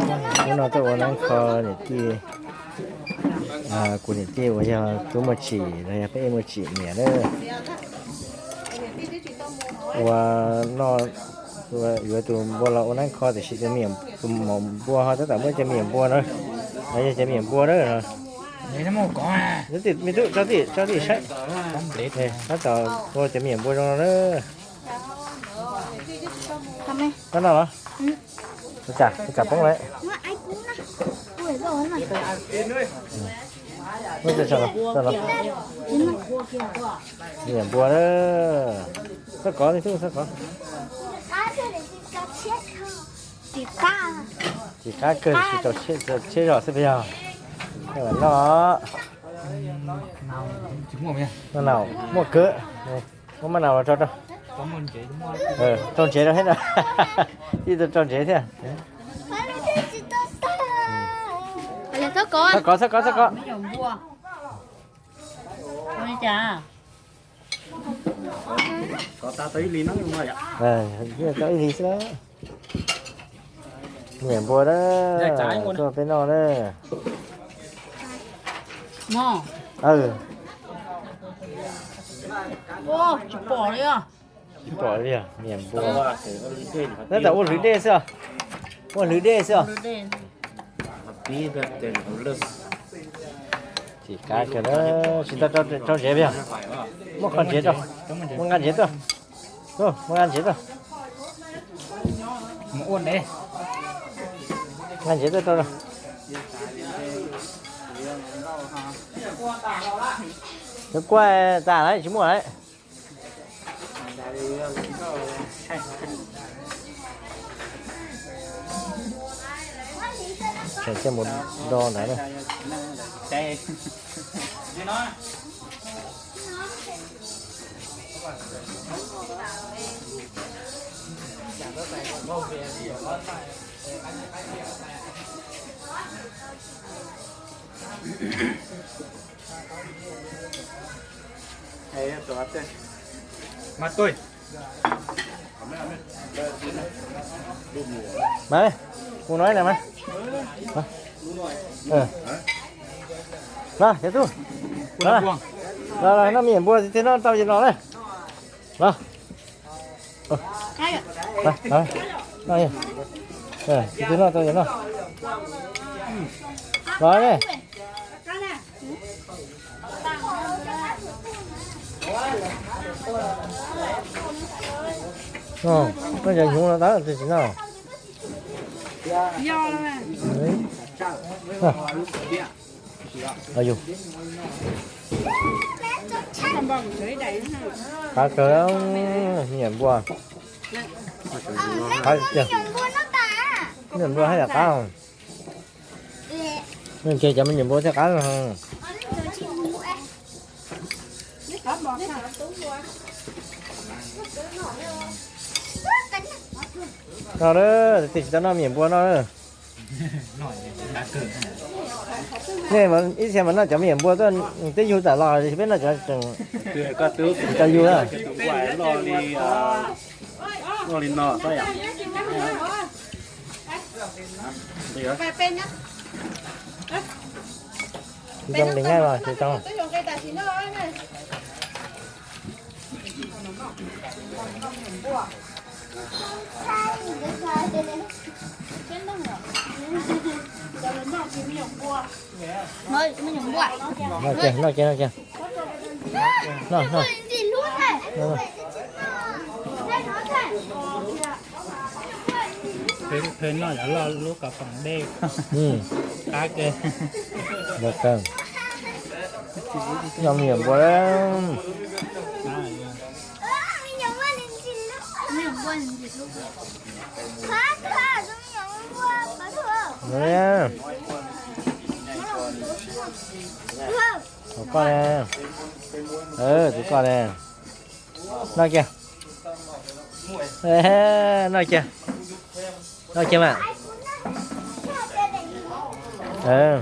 Hnub no tuaj ua nab kho niam tij, kuv niam tij uas yog Tub Muaj Tsim los yog peb Muaj Tsim niam na. Ua no, yuav tus npua los ua nab kho tiam sis tus maum npua ho tab tom muab cov me nyuam npua na, los yog cov me nyuam npua na. Me tub, tso tim, tso tim saib. Tab tom ua cov me nyuam npua zoo no na. Koj noj los? Ua cas, ua cas poob lawm? Muab tso los, tso los. Me nyuam npua na. Txhob kov li tub, txhob kov. Tsis qab kawg, tsis tau tsheb zog xwb puas yog? Noj, noj, muaj kawg. Muab maj nau los rau, rau ntsev rau thiab na. Ib tug rau ntsev thiab. Txhob kov, txhob kov, txhob kov. Tau ib li xwb. Me nyuam npua na, tuaj peb noj na. Tsis pom li, me nyuam npua. Tab tom ua hlwv dej xwb os. Ua hlwv dej xwb os. Tsis qab kawg na, tsis tau rau ntsev puas yog? Muab qhov ntsev rau, muab nqa ntsev tuaj. Muab nqa ntsev tuaj. Nqa ntsev tuaj rau. Cov kuaj tas lawm tsis muaj lawm. Tseem coj mus do ntawd na. Mas, kuv nói nè mas. Los, cov tub. Los, los, noj me nyuam npua thiaj noj tau ces los na. Los. Noj, noj tau ces noj. Los ne. Noj cov hnyuv no tau tsis noj. Qab kawg, me nyuam npua. Qab tiag. Me nyuam npua haj yam qab. Cov me nyuam npua thiaj qab. No, twb tsis tau noj me nyuam npua no. Nej ib txhia mas noj cov me nyuam npua tuaj twb yug tawm los, peb noj cov tseem tsis tau yug na. Tsis tau nqis nqaij los tsis tau. Noj kiag, noj kiag, noj kiag. Noj, noj. Pheej noj cov loj lub kaus poom dej. Qab kawg. Noj me nyuam npua. Tus koj ne. Tus koj ne. Noj kiag. Noj kiag. Noj kiag mas. Noj.